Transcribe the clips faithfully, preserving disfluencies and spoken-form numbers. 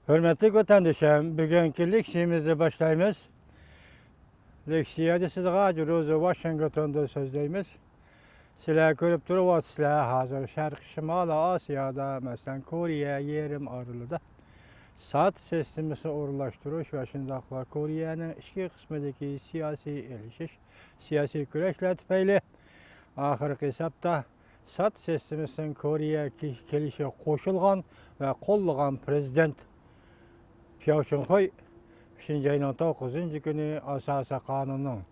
ھۆرمەتلىك ۋەتەندىشىم، بۈگۈنكى لېكسىيەمىزنى باشلايمىز. لېكسىيەدە سىزغە روزى ۋاشىنگتوندىن سۆزلەيمىز. سىلەر كۆرۈپ تۇرۇۋاتىسىلەر، ھازىر شەرقىي شىمالىي ئاسىيادا، مەسىلەن، كورېيە يېرىم ئارىلىدا سات سىستېمىسىنى ئورۇنلاشتۇرۇش ۋە شۇنداقلا كورېيەنىڭ ئىچكى قىسمىدىكى سىياسىي ئېلىشىش، سىياسىي كۈرەشلەر تۈپەيلى ئاخىرقى ھېسابتا سات سىستېمىسىنىڭ كورېيەگە كېلىشىگە قوشۇلغان ۋە قوللىغان پىرېزىدېنت پياۋ چۈنخۇي ئۈچىنچى ئاينىڭ توققۇزىنچى كۈنى ئاساسىي قانۇننىڭ،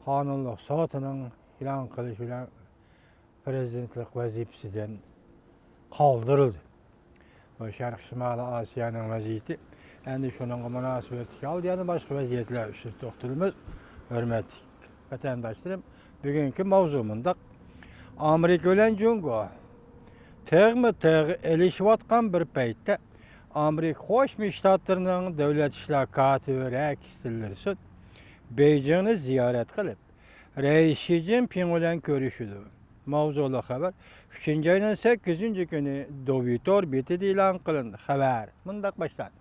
قانۇنلۇق سوتىنىڭ ئېلان قىلىشى بىلەن پىرېزىدېنتلىق ۋەزىپىسىدىن قالدۇرۇلدى. بۇ شەرقىي شىمالىي ئاسىيانىڭ ۋەزىيىتى. ئەمدى شۇنىڭغا مۇناسىۋەتلىك ھالدا يەنە باشقا ۋەزىيەتلەر ئۈستىدە توختىلىمىز. ھۆرمەتلىك ۋەتەنداشلىرىم، بۈگۈنكى ماۋزۇ مۇنداق. ئامېرىكا بىلەن جۇڭگو تىغمۇ تىغ ئېلىشىۋاتقان بىر پەيتتە، ئامېرىكا قوشما شتاتلىرىنىڭ دۆلەت ئىشلار كاتىپى رېكس تىللېرسون بېيجىڭنى زىيارەت قىلىپ، رەئىس شى جىنپىڭ بىلەن كۆرۈشىدۇ. ماۋزۇلۇق خەۋەر ئۈچىنچى ئاينىڭ سەككىزىنچى كۈنى دوۋيتور بېتىدە ئېلان قىلىندى. خەۋەر مۇنداق باشلاندى.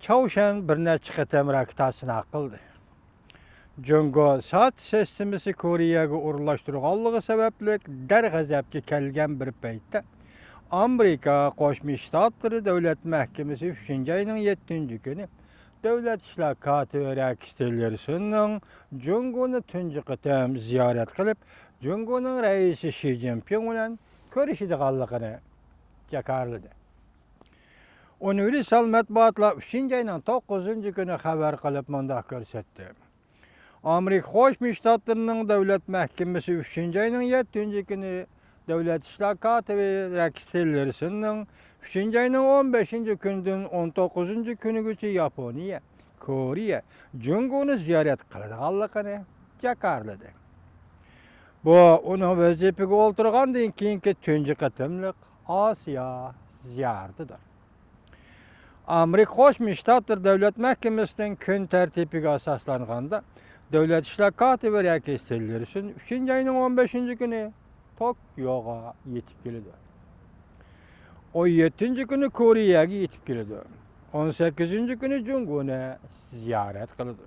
چاۋشيەن بىر نەچچە قېتىم راكېتا سىناق قىلدى. جۇڭگو سات سىستېمىسى كورېيەگە ئورۇنلاشتۇرغانلىقى سەۋەبلىك دەرغەزەپكە كەلگەن بىر پەيتتە، ئامېرىكا قوشما شتاتلىرى دۆلەت مەھكىمىسى ئۈچىنچى ئاينىڭ يەتتىنچى كۈنى دۆلەت ئىشلار كاتىپى رېكس تىللېرسوننىڭ جۇڭگونى تۇنجى قېتىم زىيارەت قىلىپ، جۇڭگونىڭ رەئىسى شى جىنپىڭ بىلەن كۆرۈشىدىغانلىقىنى جاكارلىدى. ئۇنىۋېرسال مەتبۇئاتلار ئۈچىنچى ئاينىڭ توققۇزىنچى كۈنى خەۋەر قىلىپ مۇنداق كۆرسەتتى. ئامېرىكا قوشما شتاتلىرىنىڭ دۆلەت مەھكىمىسى ئۈچىنچى ئاينىڭ يەتتىنچى كۈنى دۆلەت ئىشلار كاتىپى رېكس تىللېرسوننىڭ ئۈچىنچى ئاينىڭ ئون بەشىنچى كۈنىدىن ئون توققۇزىنچى كۈنىگىچە ياپونىيە، كورېيە، جۇڭگونى زىيارەت قىلىدىغانلىقىنى جاكارلىدى. بۇ ئۇنىڭ ۋەزىپىگە ئولتۇرغاندىن كېيىنكى تۇنجى قېتىملىق ئاسىيا زىيارىتىدۇر. ئامېرىكا قوشما شتاتلىرى دۆلەت مەھكىمىسىنىڭ كۈن تەرتىپىگە ئاساسلانغاندا، دۆلەت ئىشلار كاتىپى رېكس تىللېرسون ئۈچىنچى ئاينىڭ ئون بەشىنچى كۈنى توكيوغا يېتىپ كېلىدۇ. ئون يەتتىنچى كۈنى كورېيەگە يېتىپ كېلىدۇ. ئون سەككىزىنچى كۈنى جۇڭگونى زىيارەت قىلىدۇ.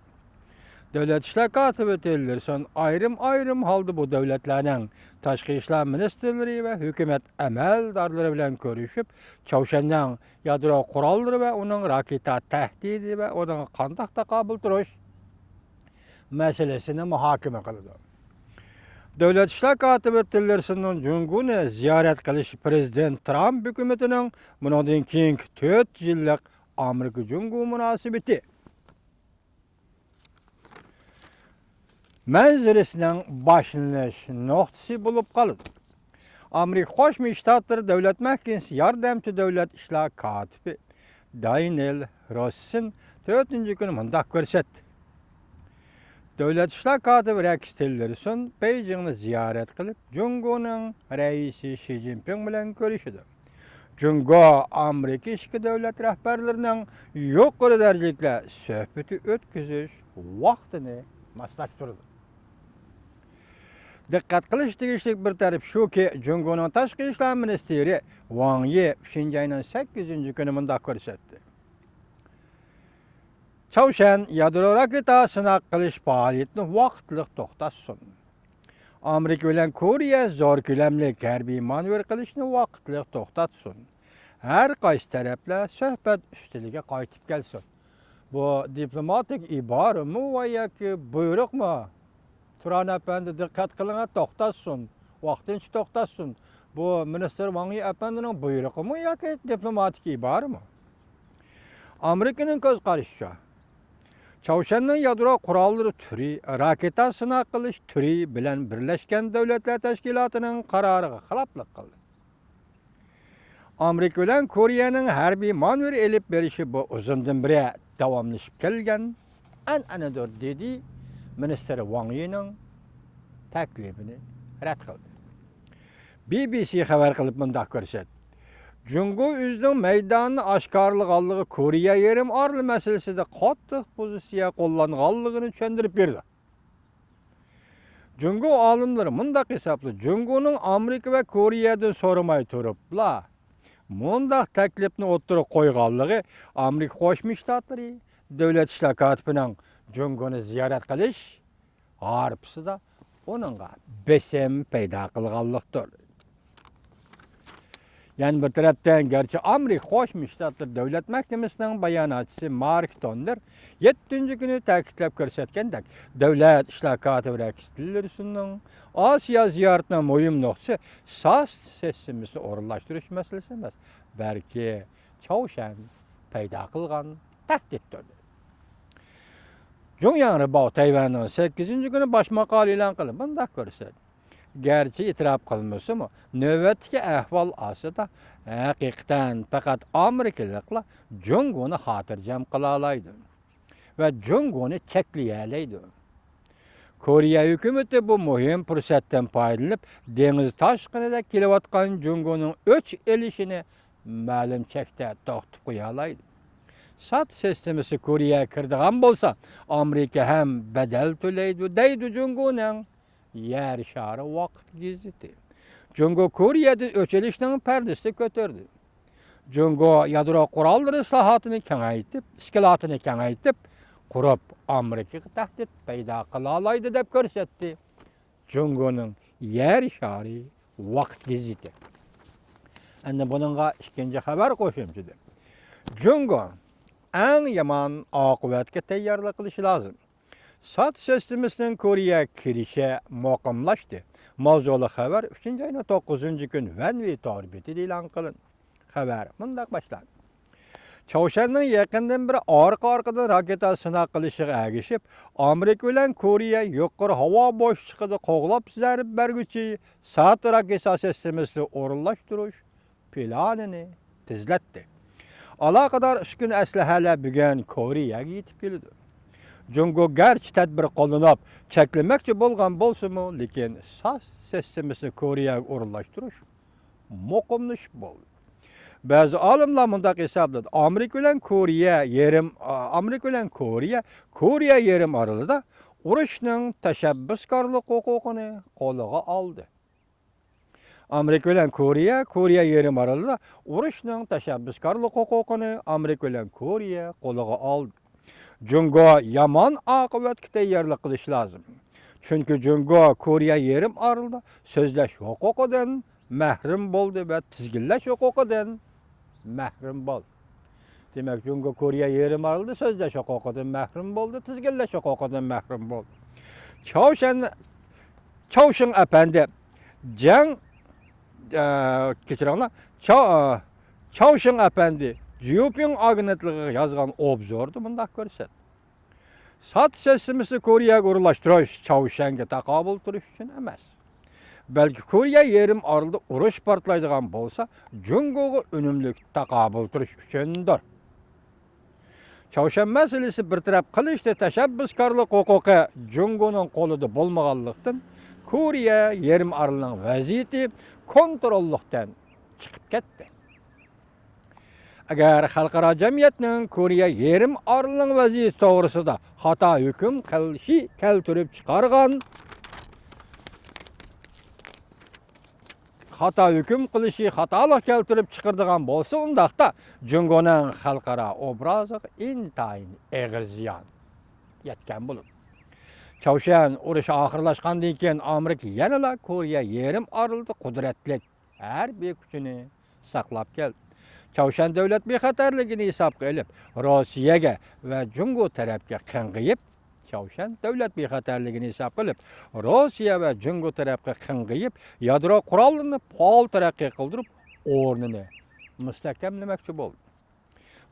دۆلەت ئىشلار كاتىپى تىللېرسون ئايرىم-ئايرىم ھالدا بۇ دۆلەتلەرنىڭ تاشقى ئىشلار مىنىستىرلىرى ۋە ھۆكۈمەت ئەمەلدارلىرى بىلەن كۆرۈشۈپ، چاۋشيەننىڭ يادرو قوراللىرى ۋە ئۇنىڭ راكېتا تەھدىتى ۋە ئۇنىڭغا قانداق تاقابىل تۇرۇش مەسىلىسىنى مۇھاكىمە قىلىدۇ. دۆلەت ئىشلار كاتىپى تىللېرسوننىڭ جۇڭگونى زىيارەت قىلىشى پىرېزىدېنت ترامپ ھۆكۈمىتىنىڭ بۇنىڭدىن كېيىنكى تۆت يىللىق ئامېرىكا جۇڭگو مۇناسىۋىتى مەنزىرىسىنىڭ باشلىنىش نۇقتىسى بولۇپ قالىدۇ. ئامېرىكا قوشما شتاتلىرى دۆلەت مەھكىمىسى ياردەمچى دۆلەت ئىشلار كاتىپى دانىيېل روسسىن تۆتىنچى كۈنى مۇنداق كۆرسەتتى. دۆلەت ئىشلار كاتىپى رېكس تىللېرسون بېيجىڭنى زىيارەت قىلىپ، جۇڭگونىڭ رەئىسى شى جىنپىڭ بىلەن كۆرۈشىدۇ. جۇڭگو ئامېرىكا ئىككى دۆلەت رەھبەرلىرىنىڭ يۇقىرى دەرىجىلىكلەر سۆھبىتى ئۆتكۈزۈش ۋاقتىنى ماسلاشتۇرىدۇ. دىققەت قىلىش تېگىشلىك بىر تەرىپى شۇكى، جۇڭگونىڭ تاشقى ئىشلار مىنىستىرى ۋاڭ يى ئۈچىنچى ئاينىڭ سەككىزىنچى كۈنى مۇنداق كۆرسەتتى. چاۋشيەن يادرو راكېتا سىناق قىلىش پائالىيىتىنى ۋاقىتلىق توختاتسۇن. ئامېرىكا بىلەن كورېيە زور كۆلەملىك ھەربىي مانېۋىر قىلىشنى ۋاقىتلىق توختاتسۇن. ھەر قايسى تەرەپلەر سۆھبەت ئۈستىلىگە قايتىپ كەلسۇن. بۇ دىپلوماتىك ئىبارىمۇ ۋە ياكى بۇيرۇقمۇ؟ تۇران ئەپەندى، دىققەت قىلىڭ، توختاتسۇن. ۋاقتىنچە توختاتسۇن. بۇ مىنىستىر ۋاڭ يى ئەپەندىنىڭ بۇيرۇقىمۇ ياكى دىپلوماتىك ئىبارىمۇ؟ ئامېرىكىنىڭ كۆز قارىشىچە، چاۋشيەننىڭ يادرو قوراللىرى تۈرى، راكېتا سىناق قىلىش تۈرى بىلەن بىرلەشكەن دۆلەتلەر تەشكىلاتىنىڭ قارارىغا خىلاپلىق قىلدى. ئامېرىكا بىلەن كورېيەنىڭ ھەربىي مانېۋىر ئېلىپ بېرىشى بۇ ئۇزۇندىن بېرى داۋاملىشىپ كەلگەن ئەنئەنىدۇر، دېدى مىنىستىر ۋاڭ يىنىڭ تەكلىپىنى رەت قىلدى. بى بى سى خەۋەر قىلىپ مۇنداق كۆرسەتتى. جۇڭگو ئۆزىنىڭ مەيدانىنى ئاشكارىلىغانلىقى، كورېيە يېرىم ئارىلى مەسىلىسىدە قاتتىق پوزىتسىيە قوللانغانلىقىنى چۈشەندۈرۈپ بېرىدۇ. جۇڭگو ئالىملىرى مۇنداق ھېسابلايدۇ، جۇڭگونىڭ ئامېرىكا ۋە كورېيەدىن سورىماي تۇرۇپلا، مۇنداق تەكلىپنى ئوتتۇرىغا قويغانلىقى ئامېرىكا قوشما شتاتلىرى دۆلەت ئىشلار كاتىپىنىڭ جۇڭگونى زىيارەت قىلىش ھارپىسىدا ئۇنىڭغا بېسىم پەيدا قىلغانلىقتۇر. يەنە بىر تەرەپتىن، گەرچە ئامېرىكا قوشما شتاتلىرى دۆلەت مەھكىمىسىنىڭ باياناتچىسى مارك توننېر يەتتىنچى كۈنى تەكىتلەپ كۆرسەتكەندەك، دۆلەت ئىشلار كاتىپى رېكس تىللېرسوننىڭ ئاسىيا زىيارىتىنىڭ مۇھىم نۇقتىسى سات سىستېمىسىنى ئورۇنلاشتۇرۇش مەسىلىسى ئەمەس، بەلكى چاۋشيەن پەيدا قىلغان تەھدىتتۇر. جۇڭياڭ رىباۋ تەيۋەننىڭ سەككىزىنچى كۈنى باش ماقالە ئېلان قىلىپ مۇنداق كۆرسەتتى: گەرچە ئېتىراپ قىلمىسىمۇ، نۆۋەتتىكى ئەھۋال ئاستىدا ھەقىقەتەن پەقەت ئامېرىكىلىقلا جۇڭگونى خاتىرجەم قىلالايدۇ ۋە جۇڭگونى چەكلىيەلەيدۇ. كورېيە ھۆكۈمىتى بۇ مۇھىم پۇرسەتتىن پايدىلىنىپ، دېڭىز تاشقىنىدەك كېلىۋاتقان جۇڭگونىڭ ئۆچ ئېلىشىنى مەلۇم چەكتە توختىتىپ قويالايدۇ. سات سىستېمىسى كورېيەگە كىرىدىغان بولسا، ئامېرىكا ھەم بەدەل تۆلەيدۇ، دەيدۇ جۇڭگونىڭ يەر شارى ۋاقىت گېزىتى. جۇڭگو كورېيەدىن ئۆچ ئېلىشنىڭ پەردىسىنى كۆتۈردى. جۇڭگو يادرو قوراللىرى ئىسلاھاتىنى كېڭەيتىپ، ئىسكىلاتىنى كېڭەيتىپ قۇرۇپ، ئامېرىكىغا تەھدىت پەيدا قىلالايدۇ دەپ كۆرسەتتى. جۇڭگونىڭ يەر شارى ۋاقىت گېزىتى. ئەمدى بۇنىڭغا ئىككىنچى خەۋەر قوشۇمچىدىن. جۇڭگو ئەڭ يامان ئاقىۋەتكە تەييارلىق قىلىشى لازىم. سات سىستېمىسىنىڭ كورېيەگە كىرىشى مۇقىملاشتى. ماۋزۇلۇق خەۋەر ئۈچىنچى ئاينىڭ توققۇزىنچى كۈنى ۋەنۋى تور بېتىدە ئېلان قىلىندى. خەۋەر مۇنداق باشلاندى. چاۋشيەننىڭ يېقىندىن بېرى ئارقا-ئارقىدىن راكېتا سىناق قىلىشىغا ئەگىشىپ، ئامېرىكا بىلەن كورېيە يۇقىرى ھاۋا بوشلۇقىدا قوغلاپ زەربە بەرگۈچى سات راكېتا سىستېمىسىنى ئورۇنلاشتۇرۇش پىلانىنى تېزلەتتى. ئالاقىدار ئۈسكۈن ئەسلىھەلەر بۈگۈن كورېيەگە يېتىپ كېلىدۇ. جۇڭگو گەرچە تەدبىر قوللىنىپ، چەكلىمەكچى بولغان بولسىمۇ، لېكىن سات سىستېمىسىنى كورېيەگە ئورۇنلاشتۇرۇش مۇقىملىشىپ بولدى. بەزى ئالىملار مۇنداق ھېسابلىدى: ئامېرىكا بىلەن كورېيە يېرىم، ئامېرىكا بىلەن كورېيە، كورېيە يېرىم ئارىلىدا ئۇرۇشنىڭ تەشەببۇسكارلىق ھوقۇقىنى قولىغا ئالدى. ئامېرىكا بىلەن كورېيە، كورېيە يېرىم ئارىلىدا ئۇرۇشنىڭ تەشەببۇسكارلىق ھوقۇقىنى ئامېرىكا بىلەن كورېيە قولىغا ئالدى. جۇڭگو يامان ئاقىۋەتكە تەييارلىق قىلىشى لازىم. چۈنكى جۇڭگو كورېيە يېرىم ئارىلىدا سۆزلەش ھوقۇقىدىن مەھرۇم بولدى ۋە تىزگىنلەش ھوقۇقىدىن مەھرۇم بولدى. دېمەك، جۇڭگو كورېيە يېرىم ئارىلىدا سۆزلەش ھوقۇقىدىن مەھرۇم بولدى، تىزگىنلەش ھوقۇقىدىن مەھرۇم بولدى. چاۋشيەن، چاۋشىڭ ئەپەندى، جەڭ، ئە، كەچۈرۈڭلار، چاۋ-، ئە، چاۋشىڭ ئەپەندى جيۇپىڭ ئاگېنتلىقىغا يازغان ئوبزوردا مۇنداق كۆرسەتتى: سات سىستېمىسىنى كورېيەگە ئورۇنلاشتۇرۇش چاۋشيەنگە تاقابىل تۇرۇش ئۈچۈن ئەمەس، بەلكى كورېيە يېرىم ئارىلىدا ئۇرۇش پارتلايدىغان بولسا، جۇڭگوغا ئۈنۈملۈك تاقابىل تۇرۇش ئۈچۈندۇر. چاۋشيەن مەسىلىسى بىر تەرەپ قىلىشتا تەشەببۇسكارلىق ھوقۇقى جۇڭگونىڭ قولىدا بولمىغانلىقتىن، كورېيە يېرىم ئارىلىنىڭ ۋەزىيىتى كونتروللۇقتىن چىقىپ كەتتى. ئەگەر خەلقئارا جەمئىيەتنىڭ كورېيە يېرىم ئارىلىنىڭ ۋەزىيىتى توغرىسىدا خاتا ھۆكۈم قىلىشى كەلتۈرۈپ چىقارغان، خاتا ھۆكۈم قىلىشى خاتالىق كەلتۈرۈپ چىقىرىدىغان بولسا، ئۇنداقتا جۇڭگونىڭ خەلقئارا ئوبرازىغا ئىنتايىن ئېغىر زىيان يەتكەن بولىدۇ. چاۋشيەن ئۇرۇشى ئاخىرلاشقاندىن كېيىن، ئامېرىكا يەنىلا كورېيە يېرىم ئارىلىدا قۇدرەتلىك ھەربىي كۈچىنى ساقلاپ كەلدى. چاۋشيەن دۆلەت بىخەتەرلىكىنى ھېسابقا ئېلىپ، روسىيەگە ۋە جۇڭگو تەرەپكە قىڭغىيىپ، چاۋشيەن دۆلەت بىخەتەرلىكىنى ھېسابقا ئېلىپ، روسىيە ۋە جۇڭگو تەرەپكە قىڭغىيىپ، يادرو قوراللىرىنى پائال تەرەققىي قىلدۇرۇپ، ئورنىنى مۇستەھكەملىمەكچى بولدى.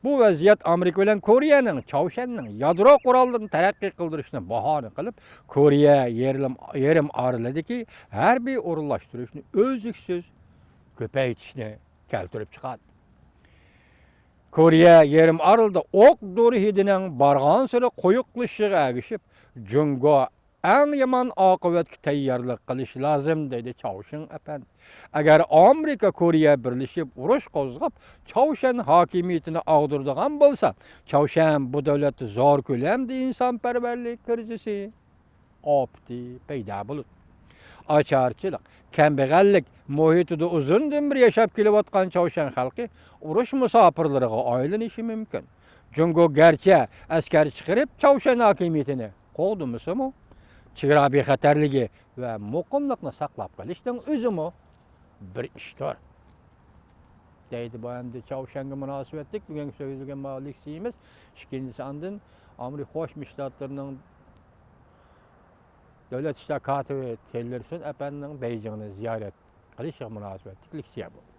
بۇ ۋەزىيەت ئامېرىكا بىلەن كورېيەنىڭ چاۋشيەننىڭ يادرو قوراللىرىنى تەرەققىي قىلدۇرۇشىنى باھانە قىلىپ، كورېيە يېرىم، يېرىم ئارىلىدىكى ھەربىي ئورۇنلاشتۇرۇشنى ئۈزلۈكسىز كۆپەيتىشنى كەلتۈرۈپ چىقاردى. كورېيە يېرىم ئارىلىدا ئوق دورا ھىدىنىڭ بارغانسېرى قويۇقلىشىشىغا ئەگىشىپ، جۇڭگو ئەڭ يامان ئاقىۋەتكە تەييارلىق قىلىشى لازىم، دېدى چاۋشىڭ ئەپەندى. ئەگەر ئامېرىكا كورېيە بىرلىشىپ ئۇرۇش قوزغاپ، چاۋشيەن ھاكىمىيىتىنى ئاغدۇرىدىغان بولسا، چاۋشيەن بۇ دۆلەتتە زور كۆلەمدە ئىنسانپەرۋەرلىك كىرىزىسى ئاپىتى پەيدا بولىدۇ. ئاچارچىلىق، كەمبەغەللىك مۇھىتىدا ئۇزۇندىن بېرى ياشاپ كېلىۋاتقان چاۋشيەن خەلقى ئۇرۇش مۇساپىرلىرىغا ئايلىنىشى مۇمكىن. جۇڭگو گەرچە ئەسكەر چىقىرىپ چاۋشيەن ھاكىمىيىتىنى قوغدىمىسىمۇ، چېگرا بىخەتەرلىكى ۋە مۇقىملىقنى ساقلاپ قېلىشنىڭ ئۆزىمۇ بىر ئىشتۇر. دەيدۇ. بۇ ئەمدى چاۋشيەنگە مۇناسىۋەتلىك بۈگۈنكى سۆزلىگەن ماۋۇ لېكسىيىمىز. ئىككىنچىسى، ئاندىن ئامېرىكا قوشما شتاتلىرىنىڭ دۆلەت ئىشلار كاتىپى تىلېرسون ئەپەندىنىڭ بېيجىڭنى زىيارەت قىلىشىغا مۇناسىۋەتلىك لېكسىيە بولدى.